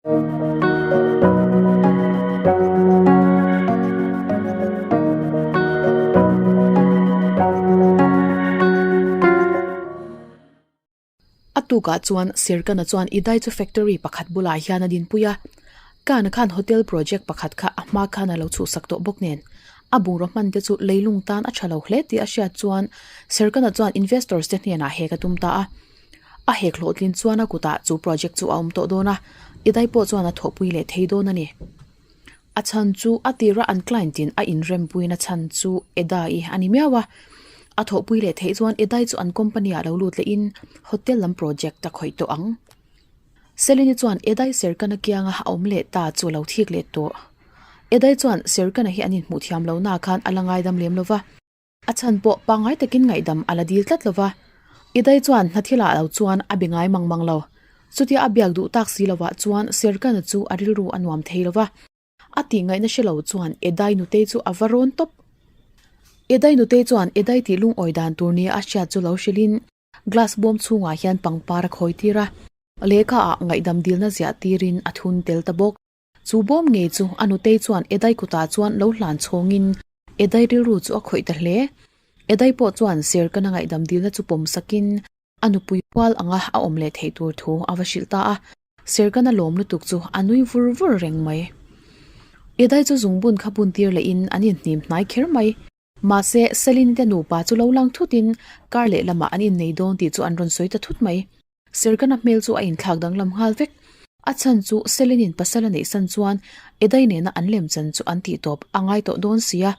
A tukah chuan Serkana chuan Idai chu factory pakhat bulah hian a dinpui a, Kana khan hotel project pakhat kha a hma khan a lo chhuhsak tawh bawk nen. A bungraw hman te chu leilung tan a tha lo hle tih a hriat chuan Serkana chuan investors te hnenah hek a tum ta a. A hek hlawhtlin chuan a kutah chu project chu a awm tawh dawn a, Idai pawh chuan a thawhpui leh thei dawn a ni. A chhan chu a tira an client in a inrempuina chhan chu Edai a ni miau a. A thawhpui leh theih chuan Edai chu an company ah lo lut leh in hotel lam project a khawih tawh ang. Selini chuan Edai Serkana kianga a awm leh ta chu a lo thik leh tawh. Edai chuan Serkana hi an inhmuh thiam lo na khan a la ngaidam lem lo va. A chhan pawh pangngai takin ngaihdam a la dil tlat lo va. Idai chuan hna thilah lo chuan a be ngai mang mang lo. Chutia a biak duh tak si lovah chuan Serkana chu a rilru a nuam thei lo va. A tih ngaihna hre lo chuan Edai nutei chu a va rawn tawp. Edai nutei chuan Edai tih lungawi dan tur nia a hriat chu lo hrilhin glass bawm chhungah hian pangpar a khawi tir a. Lehkha ah ngaihdam dilna ziah tirin a thun tel ta bawk. Chu bawm ngei chu a nutei chuan Edai kutah chuan lo hlan chhawngin Edai rilru chu a khawih ta hle. Edai pawh chuan Serkana ngaihdam dilna chu pawm sakin a nupui hual anga a awm leh theih tur thu a va hrilh ta a. Serkana lawm lutuk chu a nui vur vur reng mai. Edai chu zungbun kha bun tir lehin an inhnim hnai kher mai. Mahse, Selin te nupa chu lo lang thutin kar lehlamah an innei dawn tih chu an rawn sawi ta thut mai. Serkana hmel chu a inthlak danglam nghal vek. A chhan chu Selinin pasal a neih san chuan Edai nena an lem chan chu an tih tawp a ngai tawh dawn si a.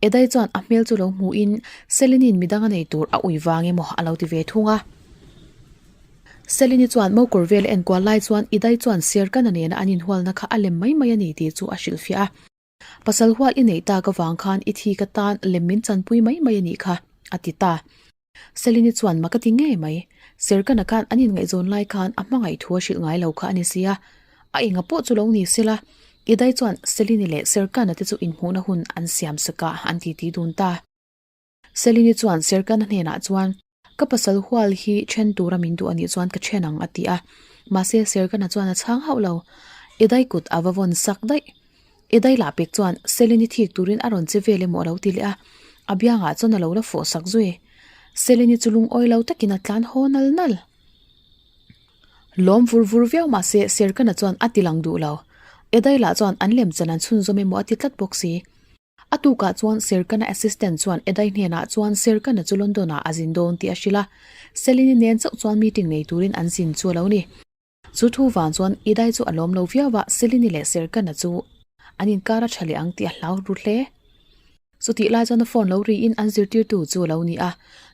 Edai chuan a hmel chu lo hmuhin Selinin midang a nei tur a ui vang emaw a lo ti ve thung a. Selini chuan mokawr vel a enkual lai chuan Edai chuan Serkana nena an inhualna kha a lem mai mai a ni tih chu a hrilhfiah a. Pasal hual i neih tak avang khan i thi ka tan lem min chanpui mai mai a nih kha, a ti ta. Selini chuan mak a ti ngei mai. Serkana khan an inngaihzawn lai khan a hmangaih thu a hrilh ngai lo kha a ni sia. A enga pawh chu lo ni sela, Idai chuan Selini leh Serkana te chu inhmuhna hun an siam sak a, an titi dun ta. Selini chuan Serkana hnenah chuan, Ka pasal hual hi then tura min duh a nih chuan ka then ang a ti a. Mahse Serkana chuan a chhang hauh lo. Idai kut a va vawn sak daih. Idai lah pek chuan Selini thik turin a rawn che vel emaw a lo ti leh a, a biangah chuan a lo la fawh sak zui. Selini chu lungawi lo takin a tlan haw nal nal. Lawm vur vur viau mahse Serkana chuan a ti lang duh lo. Idai lah chuan an lemchan an chhunzawm emaw a ti tlat bawk si. A tukah chuan Serkana assistant chuan Edai hnenah chuan Serkana chu London ah a zin dawn tih a hrilh a, Selini nen chauh chuan meeting nei turin an zin chu a lo ni. Chu thu vang chuan Edai chu a lawm lo viau a, Selini leh Serkana chu an inkar a tha leh ang tih a hlau ru hle. Chutih lai chuan a phone lo riin an zirtirtu chu a lo ni a,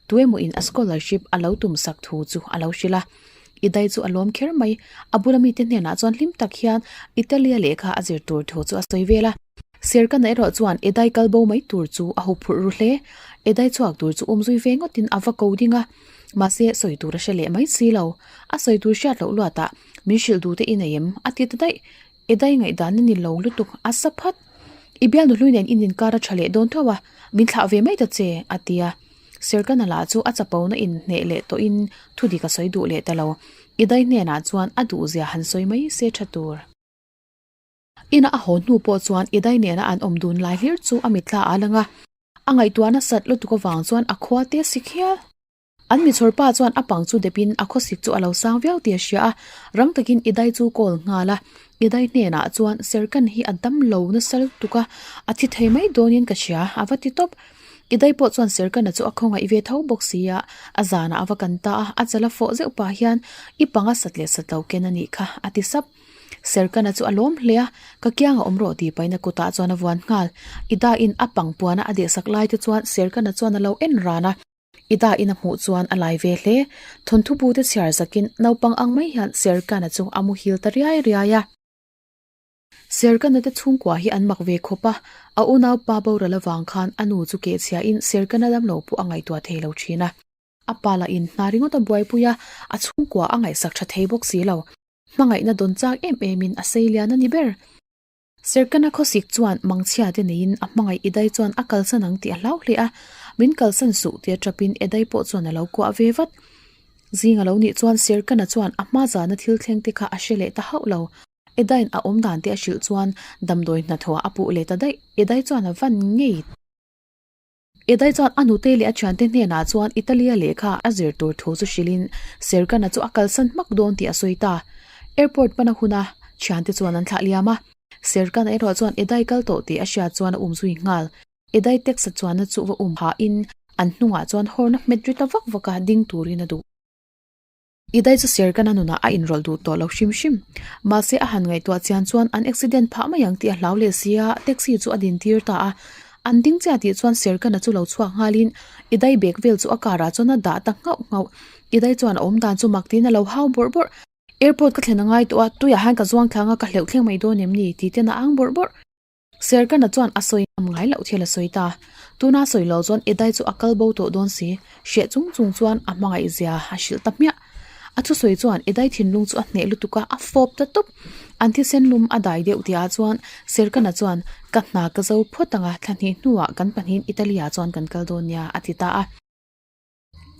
tuemaw in a scholarship a lo tum sak thu chu a lo hrilh a. Idai chu a lawm kher mai, a bula mite hnenah chuan hlim tak hian Italia lehkha a zir tur thu chu a sawi vel a. Serkana erawh chuan Edai kal bo mai tur chu a hu phurh ru hle. Edai chhuak tur chu umzui ve ngawtin a va ko ding a, mahse sawi tur a hre leh mai si lo. A sawi tur hriat loh luatah min hrilh duh te i nei em? a ti ta daih. Edai ngaihdan a ni lo lutuk, a sa phat. I bialnu hlui nen in inkar a tha leh dawn tho a, min thlah ve mai ta che, a ti a. Serkana lah chu a chapona inhneh leh tawhin thudik a sawi duh leh ta lo. Edai hnenah chuan a duhzia han sawi mai se tha tur. Ina a haw hnu pawh chuan Idai nena an awm dun lai hlir chu a mitthla a lang a, a ngaihtuahna sat lutuk avang chuan a khua te sik hial. An michhawr pa chuan a pang chu depin a khawsik chu a lo sang viau tih a hria a, rang takin Idai chu call nghal a, Idai hnenah chuan Serkan hi a dam lo nasa lutuk a, a thi thei mai dawnin ka hria a va ti tawp. Idai pawh chuan Serkana chu a khawngaih ve tho bawk si a, a zanah a va kan ta a, a chala fawh zeuh pah hian i pang a sat leh sat lo ken a nih kha a ti sap. Serkana chu a lawm hle a, ka kiang a awm rawh tih pahin a kutah chuan a vuan nghal. Ida in a pang puana a dehsak lai te chuan Serkana chuan a lo en ran a. Ida in a hmuh chuan a lai ve hle. Thawnthu bu te chhiar zakin naupang ang mai hian Serkana chu a muhil ta riai riai a. Serkana te chhungkua hi an mak ve khawp a, a unaupa boral avang khan a nu chu kehchhia in Serkana damlo pawh a ngaihtuah thei lo thin a. A pa lah in hna ringawt a buaipui a, a chhungkua a ngaihsak tha thei bawk si lo. Hmangaihna dawn chak em emin a sei lian a ni ber. Serkana khawsik chuan mangchhia te neiin a hmangaih Edai chuan a kalsan ang tih a hlau hle a, min kalsan suh tia tapin Edai pawh chuan a lo kuah ve vat. Zing a lo nih chuan Serkana chuan a hma zana thil thleng te kha a hre leh ta hauh lo. Edai'n a awm dan te a hrilh chuan damdawi hnathawh a puh leh ta daih. Edai chuan a van ngei. Edai chuan a nute leh a thiante hnenah chuan Italy-a lehkha a zir tur thu chu hrilhin Serkan-a chu a kalsan hmak dawn tih a sawi ta. Airport hmana huna thiante chuan an thlah liam a. Serkan-a erawh chuan Edai kal tawh tih a hriat chuan a um zui nghal. Edai taxi chuanna chu va um hahin an hnungah chuan horn a hmet ri ta vak vak a, ding turin a duh. Idai chu Serkan-a nunah a inrawlh duh tawh lo hrim hrim. Mahse a han ngaihtuah chian chuan an accident phah mai ang tih a hlau leh si a, taxi chu a din tir ta a. An ding chiah tih chuan Serkan-a chu lo chhuak nghalin Idai bag vel chu a car ah chuan a dah ta nghauh nghauh. Idai chuan a awm dan chu mak tiin a lo hau bawrh bawrh. Airport ka thlen a ngai tawh a, tuiah hian ka zuang thlang a, ka hleuh thleng mai dawn em ni? tih ten a ang bawrh bawrh. Serkana chuan a sawi ngam ngai loh thil a sawi ta. Tuna sawi lo chuan Edai chu a kal bo tawh dawn si. Hreh chung chung chuan a hmangaih zia a hrilh ta hmiah. A thusawi chuan Edai thinlung chu a hneh lutuk a, a fawp ta tawp. An thisen lum a dai deuh tihah chuan Serkana chuan ka hna ka zo phawt ang a, thla hnih hnuah kan pahnihin Italy-ah chuan kan kal dawn nia a ti ta a.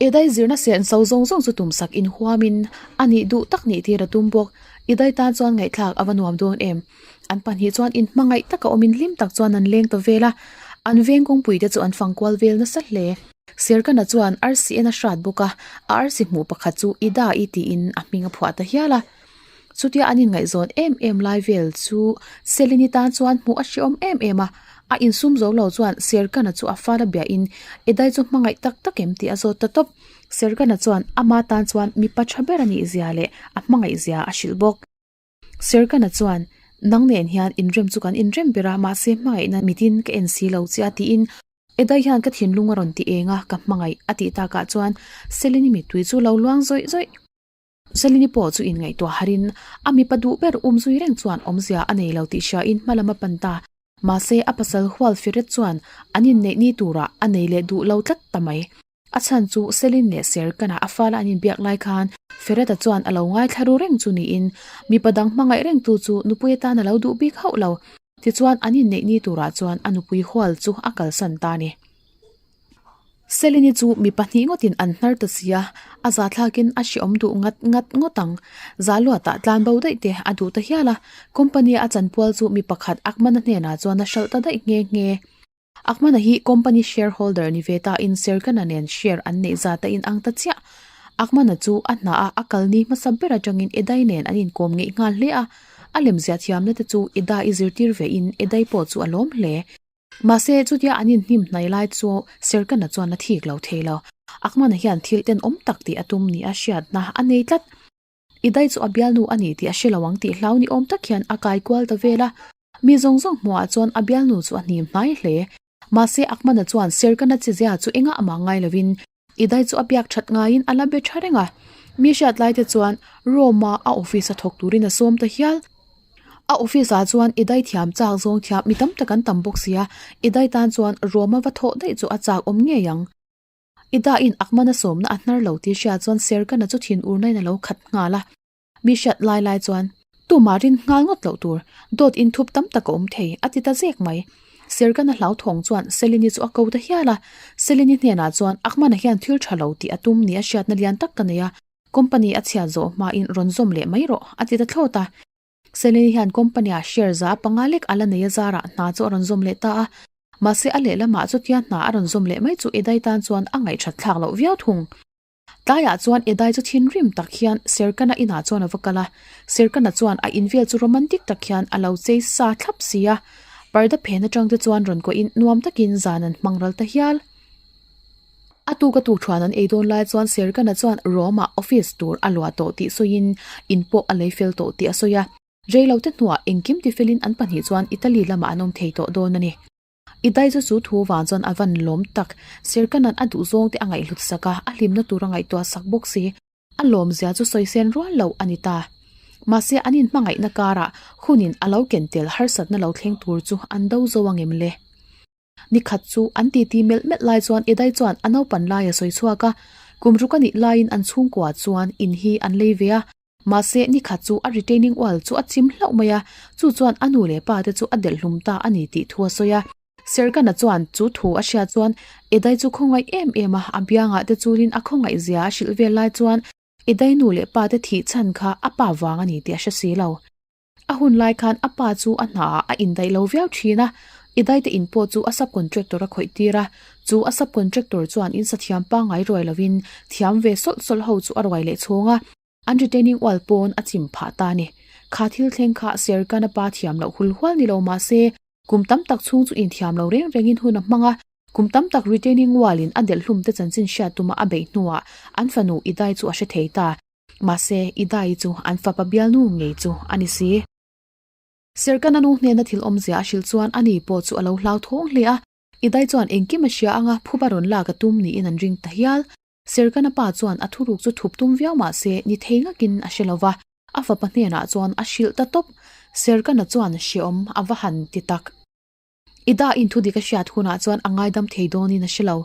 Idai zirna sen so zawng zawng chu tumsak inhuamin a nih duh tak nih tir a tum bawk. Idai tan chuan ngaihthlak a va nuam dawn em. An pahnih chuan inhmangaih taka awmin hlim tak chuan an leng ta vel a, an veng kawngpui te chu an fang kual vel nasa hle. Serkana chuan arsi en a hrat bawk a, a arsi hmuh pakhat chu Ida-i tiin a hming a phuah ta hial a. Chutia an inngaihzawn em em lai vel chu Selini tan chuan hmuh a hreawm em em a, a insum zo lo chuan Serkana chu a fala biahin Edai chu hmangaih tak tak em tih a zawt ta tawp. Serkana chuan ama tan chuan mipa tha ber a nih zia leh a hmangaih zia a hrilh bawk. Serkana chuan, Nang nen hian inrem chu kan inrem ber a, mahse hmangaihna mitin ka en si lo che a tiin Edai hian ka thinlung a rawn ti eng a, ka hmangaih a tih takah chuan Selini mittui chu lo luang zawih zawih. Selini pawh chu inngaihtuah harin a mipa duh ber um zui reng chuan awmzia a nei lo tih hriain hma lam a pan ta. Mahse, a pasal hual Firet chuan an inneih ni turah a nei leh duh lo tlat ta mai. A chhan chu Selin leh Serkana a fala an inbiak lai khan Fereta chuan a lo ngaithla ru reng chu niin mipa dang hmangaih rengtu chu nupui atan a lo duh bik hauh lo. Tichuan, an inneih ni turah chuan a nupui hual chu a kalsan ta a ni. Selini chu mi pahnih ngawtin an hnar ta si a, a zathlakin a hreawm duh ngat ngat ngawt ang. Zaluatah tlan bo daih te a duh ta hial a, company a chanpual chu mi pakhat Akmana hnenah chuan a hralh ta daih nghe nghe. Akmana hi company shareholder ni ve ta in Serkana nen share an neih zat a inang ta chiah. Akmana chu a hna a a kalni hmasa ber atangin Edai nen an inkawm ngeih nghal hle a, a lemziah thiamna te chu Eda i zirtir ve in Edai pawh chu a lawm hle. Mahse, chutia an inhnim hnai lai chu Serkana chuan a thik lo thei lo. Akmana hian thil tenawm tak tih a tum nia hriatna a nei tlat. Idai chu a bialnu a ni tih a hre lo ang tih hlau ni awm tak hian a kai kual ta vel a. Mi zawng zawng hmuhah chuan a bialnu chu a hnim hnai hle. Mahse, Akmana chuan Serkana chezia chu engah mah ngai lovin Idai chu a biak that ngaiin a la be tha reng a, mi hriat lai te chuan Rome-a a office a thawk turin a sawm ta hial. A office ah chuan Idai thiam chak zawng thiam mi tam tak an tam bawk si a, Idai tan chuan Rome-a va thawh daih chu a chak awm ngei ang. Idaiin Akman a sawmna a hnar lo tih hriat chuan Serkana chu thin urnain a lo khat nghal a. Mi hriat lai lai chuan tumah rin nghal ngawt loh tur dawt inthup tam tak a awm thei, a ti ta zek mai. Serkana hlauthawng chuan Selini chu a ko ta hial a, Selini hnenah chuan Akmana hian thil tha lo tih a tum ni a hriatna lian tak ka nei a, company a chhiat zawh hmain rawn zawm leh mai rawh, a ti ta thlawt a. Selini hian company-ah share za panga lek a la nei a zarah hna chu a rawn zawm leh ta a, mahse a lehlamah chutia hna a rawn zawm leh mai chu Edai tan chuan a ngaihṭhat thlak loh viau thung. Tlaiah chuan Edai chu thinrim tak hian Serkana inah chuan a va kal a, Serkana chuan a in vel chu romantic tak hian a lo chei sa thlap si a, parda phen atang te chuan rawn kuahin nuam takin zan an hmang ral ta hial. A tuk a tuk thuan an ei dawn lai chuan Serkana chuan Rome-ah office tur a luah tawh tih sawiin in pawh a lei fel tawh tih a sawi a, reilote hnuah engkim tifelin an pahnih chuan Italy lamah an awm thei tawh dawn a ni. I dai chu chu thu vang chuan a van lawm tak. Sirkanan a duh zawng te a ngaihhlut sak a, a hlimna tur a ngaihtuah sak bawk si. A lawmzia chu sawi sen rual lo a ni ta. Mahse an inhmangaihna karah hunin a lo ken tel harsatna lo thleng tur chu an do zo ang em le? Ni khat chu an titi melh melh lai chuan Edai chuan a naupan lai a sawi chhuak a, kum ruk a nih laiin an chhungkua chuan in hi an lei ve a, Mahse, ni khat chu a retaining wall chu a chim hlauh mai a, chu chuan a nu leh pa te chu a delh hlum ta a ni tih thu a sawi a. Serkana chuan chu thu a hriat chuan Edai chu khawngaih em em a, a biangah te chulin a khawngaih zia a hrilh vel lai chuan Edai nu leh pa te thih chhan kha a pa vang a ni tih a hre si lo. A hun lai khan a pa chu a hnaah a indaih lo viau thin a, Idai te in pawh chu a sub-contractor a khawih tir a, chu a sub-contractor chuan in sathiam pangngai ruai lovin thiam ve sawlh sawlh ho chu a ruai leh chhung a, an retaining wall pawn a chim phah ta a ni. Kha thil thleng kha Serkan a pa thiam loh hul hual ni lo mah se, kum tam tak chhung chu inthiam lo reng rengin hun a hmang a, kum tam tak retaining wall in a delh hlum te chanchin hriat tuma a beih hnuah an fanu Idai chu a hre thei ta. Mahse, Idai chu an fapa bialnu ngei chu a ni si. Serkana nu hnena thil awmzia a hrilh chuan ani pawh chu a lo hlauthawng hle a. Idai chuan engkim a hria anga phuba rawn lak a tum niin an ring ta hial. Serkana pa chuan a thuruk chu thup tum viau mahse ni thei ngakin a hre lo va, a fapa hnenah chuan a hrilh ta tawp. Serkana chuan hreawm a va han ti tak. Idaiin thudik a hriat hunah chuan a ngaidam thei dawnin a hre lo.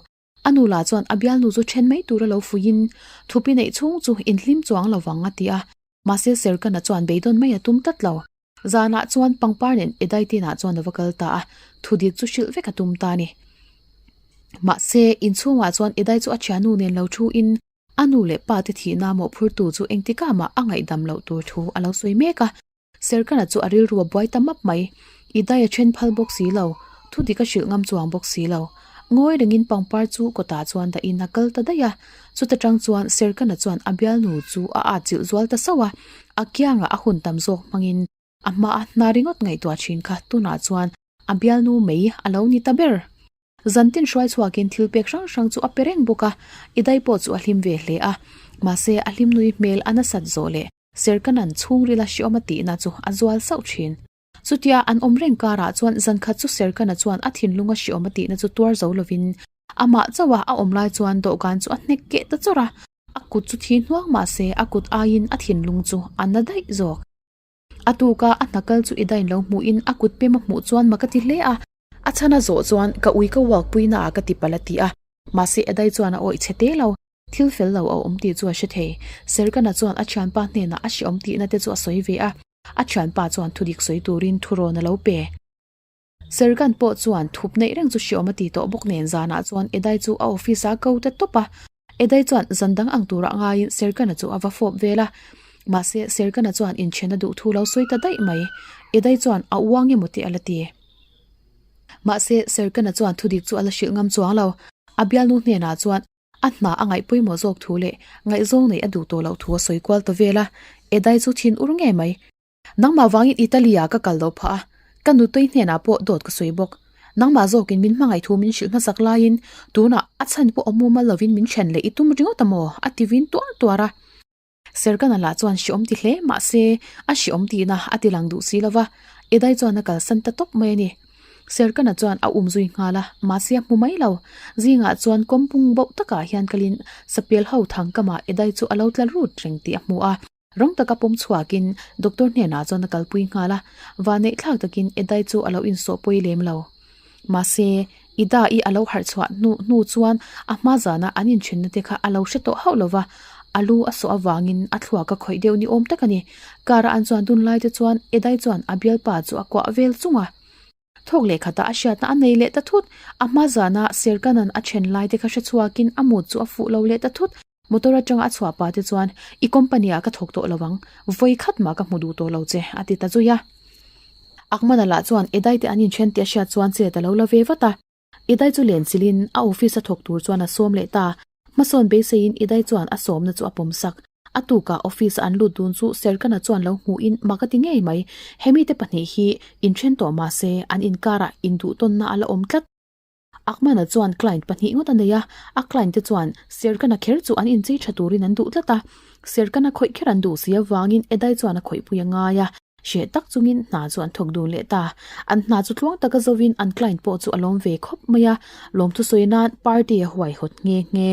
A nu lah chuan a bialnu chu then mai tura lo fuiin thupi neih chhung chu inhlim chuang lo vang a ti a, mahse Serkana chuan beidawn mai a tum tlat lo. Zanah chuan pangpar nen Edaitinah chuan a va kal ta a, thudik chu hrilh vek a tum ta a ni. Mahse, inchhungah chuan Edai chu a thiannu nen lo thuin a nu leh pa te thihna mawhphurtu chu engtikah mah a ngaihdam loh tur thu a lo sawi mek a. Serkana chu a rilru a buai ta map mai. I dai a then phal bawk si lo, thu dik a hrilh ngam chuang bawk si lo. Ngawi rengin pangpar chu kawtah chuan dahin a kal ta daih a. Chuta tang chuan Serkana chuan a bialnu chu a at chilh zual ta sauh a, a kiangah a hun tam zawk hmangin a hmaa hna ringawt ngaihtuah thin kha tunah chuan a bialnu mai a lo ni ta ber. Zantin hruai chhuakin thil pek hrang hrang chu a pe reng bawk a, i dai pawh chu a hlim ve hle a. Mahse a hlim nui hmel a nasat zawh leh Serkanan chhungrila hreawm a tihna chu a zual sauh thin. Chutia an awm reng karah chuan zankhat chu Serkana chuan a thinlunga hreawm a tihna chu tuar zo lovin amah chauha a awm lai chuan dawhkan chu a hnek keh ta chawrh a, a kut chu thi hnuang mahse a kut aiin a thinlung chu a na daih zawk. A tuka a hna kal chu i dain lo hmuhin a kut pem a hmuh chuan mak a ti hle a. A chhan a zawh chuan ka ui ka walk pui naah ka ti palh a ti a, mahse Edai chuan a awih chhe te lo. Thil fel lo a awm tih chu a hre thei. Serkana chuan a thianpa hnenah a hreawm tihna te chu a sawi ve a, a thianpa chuan thudik sawi turin thurawn a lo pe. Serkan pawh chuan thup neih reng chu hreawm a ti tawh bawk nen zanah chuan Edai chu a office ah a ko ta tawp a. Edai chuan zan dang ang turah ngaiin Serkana chu a va fawp vel a. Mahse Serkana chuan inthen a duh thu lo sawi ta daih mai. Edai chuan a uang emaw tih a la ti. Mahse, Serkana chuan thudik chu a la hrilh ngam chuang lo. A bialnu hnenah chuan a hna a ngaih pawimawh zawk thu leh ngaihzawng neih a duh tawh loh thu a sawi kual ta vel a. Edai chu thin ur ngei mai. Nangmah vangin Italy-ah ka kal lo phah a, ka nutei hnenah pawh dawt ka sawi bawk. Nangmah zawkin min hmangaih thu min hrilh hmasak laiin tunah a chhan pawh awm mumal lovin min then leh i tum ringawt a maw? a ti vin tuar tuar a. Serkana lah chuan hreawm ti hle mah se a hreawm tihna a ti lang duh si lo va, Edai chuan a kalsan ta tawp mai a ni. Serkana chuan a um zui nghal a, mahse a hmu mai lo. Zingah chuan kawmpung bauh takah hian kalin sapel ho thangkamah Edai chu a lo tla rut reng tih a hmu a. Rawng taka pawm chhuakin doctor hnenah chuan a kalpui nghal a, vanneih thlak takin Edai chu a lo insawh pawi lem lo. Mahse, Ida-i a lo harh chhuah hnu hnu chuan a hma zana an inthenna te kha a lo hre tawh hauh lo va, a lu a sawh avangin a thluak a khawih deuh ni awm tak a ni. Car-a an chuan dun lai te chuan Edai chuan a bialpa chu a kuah vel chung a. Thawk leh khatah a hriatna a nei leh ta thut. A hma zana Serkanan a then lai te kha hre chhuakin a mut chu a fuh lo leh ta thut. Motor atanga a chhuah pa te chuan, I company ah ka thawk tawh lo ang, vawi khat mah ka hmu duh tawh lo che, a ti ta zui a. Akmana lah chuan Edai te an inthen tih a hriat chuan chet a lo la ve vat a. Edai chu len chilhin a office a thawk tur chuan a sawm leh ta. Hmasawn beiseiin Edai chuan a sawmna chu a pawm sak. A tukah office a an lut dun chu Serkana chuan lo hmuhin mak a ti ngei mai. Hemi te pahnih hi inthen tawh mahse an inkarah induhtawnna a la awm tlat. Akmana chuan client pahnih ngawt a nei a, a client te chuan Serkana kher chu an inchei tha turin an duh tlat a. Serkana khawih kher an duh si avangin Edai chuan a khawihpui a ngai a, hreh tak chungin hna chu an thawk dun leh ta. An hna chu tluang taka zovin an client pawh chu a lawm ve khawp mai a, lawmthu sawi nan party a huaihawt nghe nghe.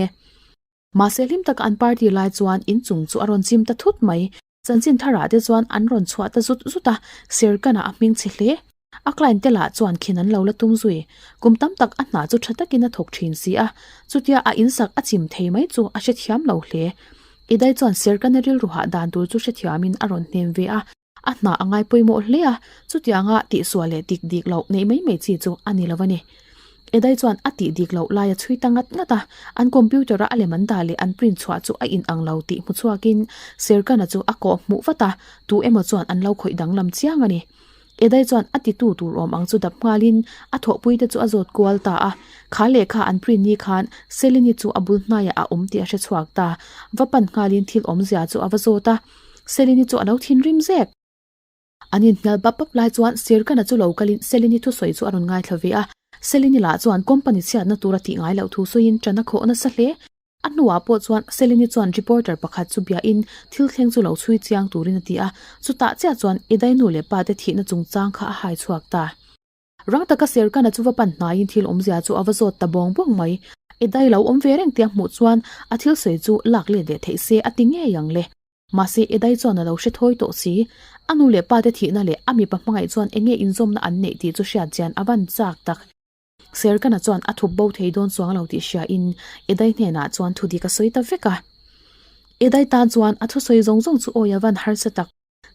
Mahse hlim taka an party lai chuan inchung chu a rawn chim ta thut mai. Chanchin tharah te chuan an rawn chhuah ta zut zut a, Serkana a hming chhe hle. A client te lah chuan khin an lo la tum zui. Kum tam tak a hna chu tha takin a thawk thin si a, chutia a insak a chim thei mai chu a hrethiam lo hle. Idai chuan Serkana rilru hah dan tur chu hrethiamin a rawn hnem ve a, a hna a ngai pawimawh hle a, chutianga tihsual leh dik dik loh neih mai mai chi chu a ni lo a ni. Edai chuan a tih dik loh lai a chhui ta ngat ngat a, an computer a a lem an dah leh an print chhuah chu a in ang lo tih hmu chhuakin Serkana chu a kawh hmuh vat a, tu emaw chuan an lo khawih danglam chiang a ni. Edai chuan a titu tur awm ang chu dap nghalin a thawhpui te chu a zawt kual ta a, kha lehkha an print ni khan Selini chu a bul hnaiah a awm tih a hre chhuak ta, va pan nghalin thil awmzia chu a va zawt a, Selini chu a lo thinrim zek. An inhnial bap bap lai chuan Serkana chu lo kalin Selini thusawi chu a rawn ngaithla ve a, Selini lah chuan company chhiatna tur a tih ngai loh thu sawiin ṭan a khawh nasa hle. A hnuah pawh chuan Selini chuan reporter pakhat chu biahin thil thleng chu lo chhui chiang turin a ti a, chutah chiah chuan Edai nu leh pa te thihna chungchang kha a hai chhuak ta. Rang taka Serkana chu va pan hnaiin thil awmzia chu a va zawt ta bawng bawng mai. Edai lo awm ve reng tia hmuh chuan a thil sawi chu lak let leh theih se a ti ngei ang le. Mahse, Edai chuan a lo hre thawi tawh si. A nu leh pa te thihna leh a mipa hmangaih chuan eng nge inzawmna an neih tih chu hriat chian a van chak tak. Serkana chuan a thup bo thei dawn chuang lo tih hriain Edai hnenah chuan thu dik a sawi ta vek a. Edai tan chuan a thusawi zawng zawng chu awi a van harsa tak.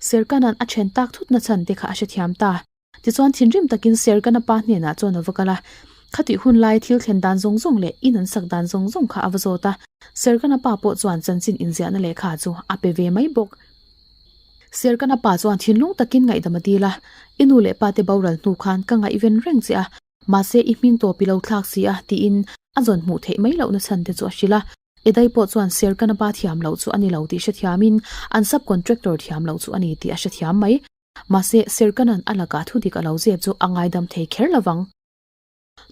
Serkana'n a then tak thutna chhan te kha a hrethiam ta. Tichuan thinrim takin Serkana pa hnenah chuan a va kal a, khatih hun lai thil thlen dan zawng zawng leh in an sak dan zawng zawng kha a va zawt a. Serkana pa pawh chuan chanchin inziahna lehkha chu a pe ve mai bawk. Serkana pa chuan thinlung takin ngaihdam a dil a, I nu leh pa te boral hnu khan ka ngaihven reng che a, mahse i hming tawp i lo thlak si a, tiin a zawn hmuh theih mai lohna chhan te chu a hrilh a. Edai pawh chuan Serkana pa thiam loh chu a ni lo tih hrethiamin an sub-contractor thiam loh chu a ni tih a hrethiam mai. Mahse, Serkana'n a lakah thudik a lo zep chu a ngaidam thei kher lo vang.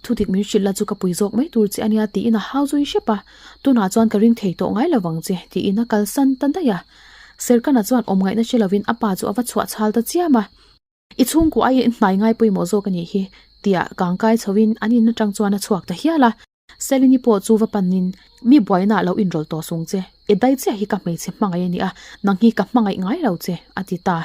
Thudik min hrilh la chu ka pui zawk mai tur che ania tiin a hau zui hrep a, tunah chuan ka ring thei tawh ngai lo vang che tiin a kalsan ta daih a. Serkana chuan awm ngaihna hre lovin a pa chu a va chhuah chhal ta chiam a. I chhungkua aiin i hnai ngai pawimawh zawk a nih hi tia kangkai chhoin an in atang chuan a chhuak ta hial a. Selini pawh chu va panin, Mi buaina lo inrawlh tawh sung che, i dai chiah hi ka hmeichhe hmangaih a ni a, nang hi ka hmangaih ngai lo che, a ti ta.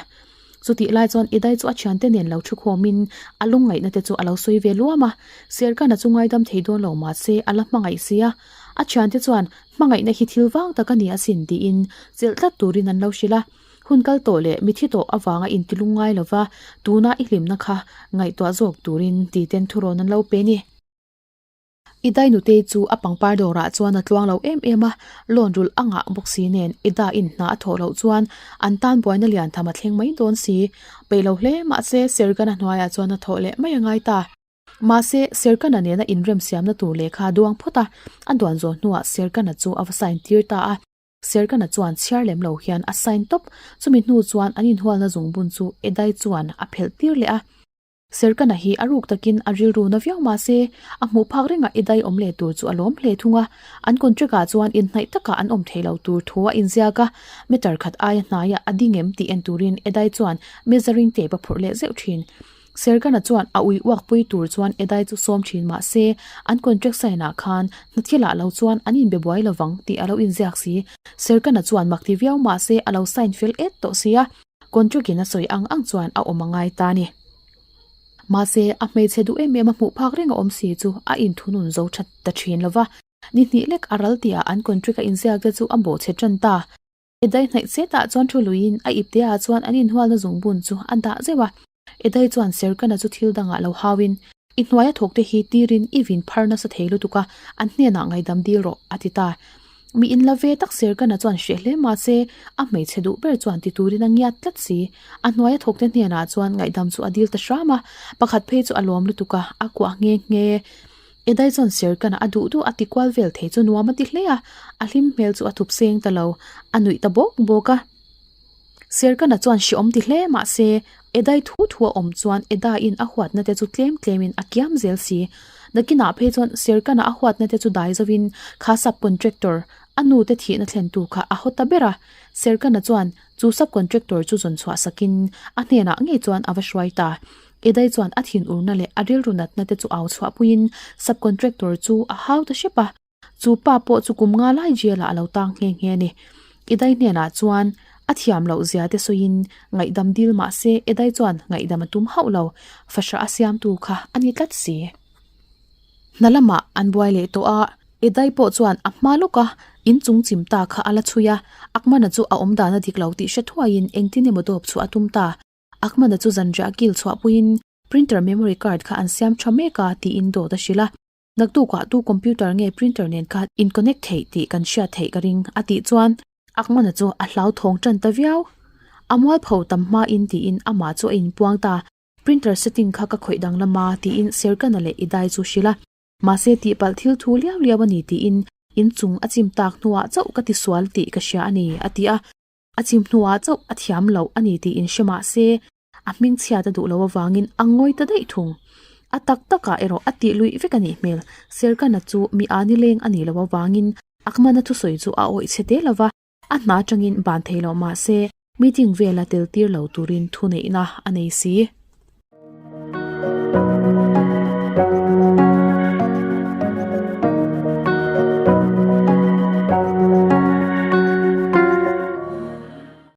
Chutih lai chuan i dai chu a thiante nen lo thu khawmin a lungngaihna te chu a lo sawi ve luam a, Serkana chu ngaidam thei dawn lo mahse a la hmangaih si a, a thiante chuan hmangaihna hi thil vang tak a ni asin tiin chelh tlat turin an lo hrilh a. Hun kal tawh leh mithi tawh avanga intilung ngai lova tuna i hlimna kha ngaihtuah zawk turin titen thurawn an lo pe ni. I dai nutei chu a pangpar dawrah chuan a tluang lo em em a, loan rulh a ngah bawk si nen i da in hna a thawh loh chuan an tan buaina lian tham a thleng mai dawn si. Peih lo hle mahse Serkana hnuaiah chuan a thawh leh mai a ngai ta. Mahse Serkana nena inremsiamna tur lehkha a duang phawt a, a duan zawh hnuah Serkana chu a va sign tir ta a. Serkana chuan chhiar lem lo hian a sign tawp, chumi hnu chuan an inhualna zungbun chu Edai chuan a phelh tir leh a. Serkana hi a ruk takin a rilru na viau mah se, a hmuh phak rengah i dai awm leh tur chu a lawm hle thung a. An contract ah chuan inhnaih takah an awm thei lo tur thu a inziak a, meter khat aia hnaiah a ding em tih en turin Edai chuan measuring tape a phurh leh zeuh thin. Serkana chuan a ui uak pui tur chuan Edai chu sawm thin mah se, an contract sign ah khan hna thilah lo chuan an inbe buai lovang tih a lo inziak si. Serkana chuan mak ti viau mah se a lo sign fel et tawh si a. Contract in a sawi ang ang chuan a awm a ngai ta ni. Mahse, a hmeichhe duh em em a hmuh phak reng a awm si chu a inthunun zo that ta thin lo va. Ni hnih lek a ral tihah an contract a inziak te chu a bawhchhe tan ta. Edai hnaih chetah chuan thu luiin a ipte ah chuan an inhualna zungbun chu a dah zeuh a. Edai chuan Serkana chu thil dangah lo hauin, I hnuaia thawkte hi tirin i vin phar nasa thei lutuk a, an hnenah ngaidam dil rawh, a ti ta. Mi in la ve tak Serkana chuan hreh hle mah se, a hmeichhe duh ber chuan ti turin a ngiat tlat si. A hnuaia thawkte hnenah chuan ngaihdam chu a dil ta hram a, pakhat phei chu a lawm lutuk a, a kuah nghe nghe. Edai chuan Serkana a duh duh a ti kual vel thei chu nuam a ti hle a, a hlim hmel chu a thup seng ta lo, a nuih ta bawk bawk a. Serkana chuan hreawm ti hle mah se, Edai thu thu a awm chuan Edaiin a huatna te chu tlem tlemin a kiam zel si. Nakinah phei chuan Serkana a huatna te chu dai zovin kha sub-contractor, a nu te thihna thlentu kha a haw ta ber a. Serkana chuan chu sub-contractor chu zawn chhuah sakin a hnenah ngei chuan a va hruai ta. Edai chuan a thinurna leh a rilru natna te chu au chhuahpuiin sub-contractor chu a hau ta hrep a. Chu pa pawh chu kum nga lai jail ah a lo tang nghe nghe a ni. Edai hnenah chuan a thiam loh zia te sawiin ngaihdam dil mah se Edai chuan ngaihdam a tum hauh lo, fahrah a siamtu kha a ni tlat si. Hna lamah an buai leh tawh a, Edai pawh chuan a hma lawk a inchung chim ta kha a la chhui a, Akmana chu a awmdan a dik lo tih hre thuaiin engtin emaw dawp chhuah a tum ta. Akmana chu zanriah kil chhuahpuiin printer memory card kha an siam tha mek a tiin dawt a hrilh a. Naktukah tu computer nge printer nen khan in connect theih tih kan hriat theih ka ring a tih chuan Akmana chu a hlauthawng tan ta viau. A mualpho tam hmain tiin amah chu a inpuang ta. Printer setting kha ka khawih danglam a tiin Serkana leh Idai chu hrilh a. Mahse tihpalh thil thu liau liau a ni tiin inchung a chim tak hnuah chauh ka tisual tih ka hria a ni a ti a. A chim hnuah chauh a thiam loh a ni tiin hre mah se a hmingchhiat a duh loh avangin a ngawi ta daih thung. A tak takah erawh a tih luih vek a nih hmel. Serkana chu mi a nileng a nih loh avangin Akmana thusawi chu a awih chhe te lova, a hna atangin ban thei loh mah se meeting vela tel tir lo turin thuneihna a nei si.